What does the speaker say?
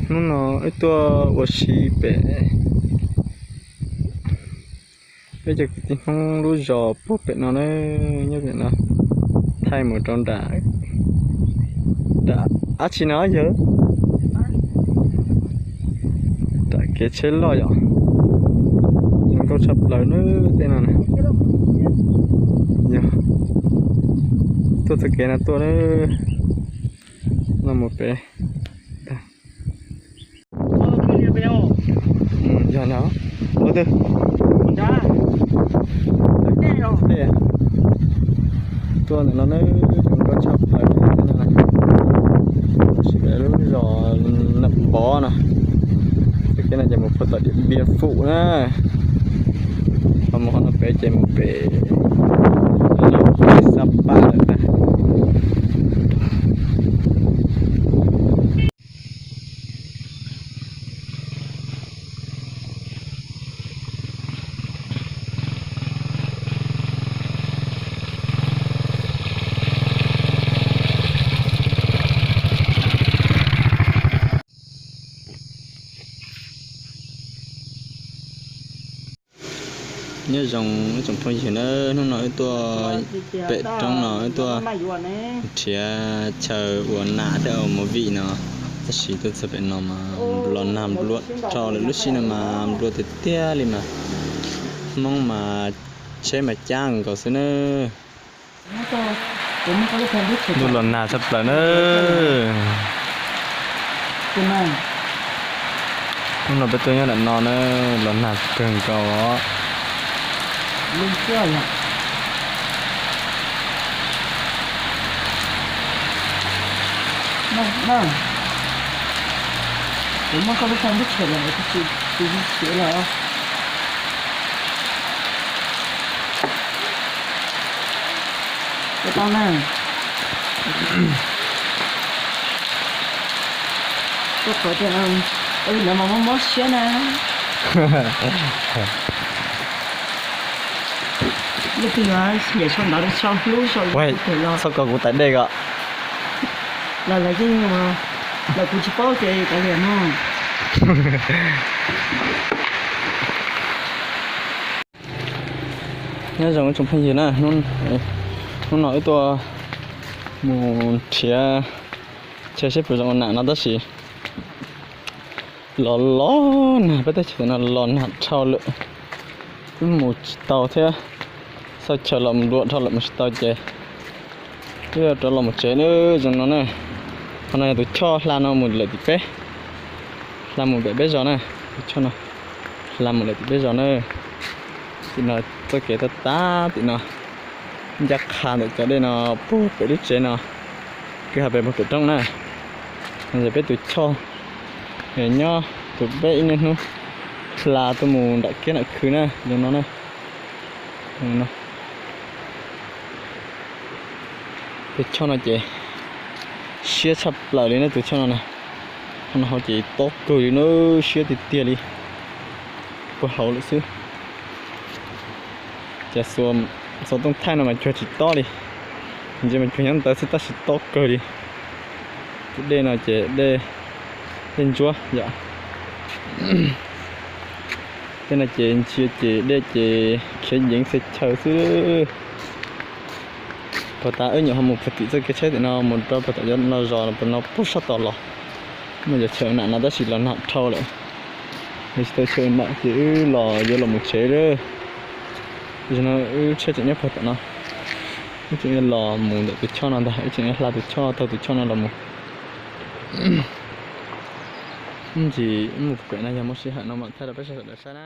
Hnub no wb tuaj ua si pem peb cov kwv tij Hmoob lub zos puag pem no na, nyob pem no thaij mus rau nram, nram dab tsi no yog nram kev tsheb loj yom. Zoo nkauj tshaj plaws na tej no na. Yog tuaj txoj kev no tuaj na, no mus pem. Yog no, ua twg? Tuaj ntawm no na, zoo nkauj tshaj plaws no. Tab sis lub zos Nam Npov no, txoj kev no ces mus puag tom Điện Biên Phủ na. Ho mus qhov no pem ces mus pem Xab Pas lawm na. Nyob zoo ib tsoom phooj ywg na, hnub no wb tuaj pem roob no wb tuaj nrhiav chaw ua nam thiab ua movie no, tab sis tuaj txog pem no mas los nag nplua dhau lawm, lub sij no mas nplua tiag tiag li mas Hmoob mas tsheb mas cab nkaus xwb na. Ntuj los nag tshaj plaws na. Hnub no peb tuaj nyob ntawm no na, los nag kawg nkaus os. Tau na. Koj qhov tias ua li ntawd mas mob mob siab na. Leej twg yog niam sau ntawv sau hlub sau los txhob kov kuv tais dej ko. Los lawv yeej, los kuv tsis paub ces kav liam no. Nyob zoo tsoom phooj ywg na, hnub no wb tuaj mus nrhiav chaw seb puas zoo ua nam no tab sis los los nag, peb teb chaws no los nag dhau lawm, wb mus tsis tau thiab. Xauj chaw los mus nplua dhau lawm mus tsis tau ces wb rov los mus tsev na. Zoo no na, qhov no yog tus choj hla no mus lawm tim peb, hla mus pem peb zos na. Tus choj no hla mus lawm tim peb zos na. Tim no txoj kev tab tab tim no ncaj qha ntawm cov dej no puag pem lub tsev no, kwj ha pem puag pem roob na. No yog peb tus choj nyob tus peb ib niaj hnub hla tuaj mus nram kiab nram khw na, zoo no na. Tus choj no ces siab tshaj plaws li na, tus choj no na. Qhov no hauv ces tob kawg li na, siab tiag tiag li. Puag hauv lawm xwb. Ces xuas tooj thaij no mas cuag tsis tob li, ntsia mas cuag nyob ntawd xwb tab sis tob kawg li. Tus dej no ces dej, dej ntsuab yom. Tej no ces ntsia ces dej ces khiav yeev txhia chaw xwb. Puag ta wb nyuam qhuav mus puag tim txoj kev tsheb tim no mus rau puag tom no zos no puag sab tom los, muaj cov chaw ua nam no tab sis los nag dhau lawm. Yog tsis tau chaw ua nam ces wb los yuav los mus tsev lawm. Tam sim no wb tsheb tseem nyob puag tom no, wb tseem yuav los mus ntawm tus choj no ntag, wb tseem yuav hla tus choj taug tus choj no los mus. Ib ntsis wb mus kuam no yog muaj sij hawm no mam thaij rau peb sawv daws saib na.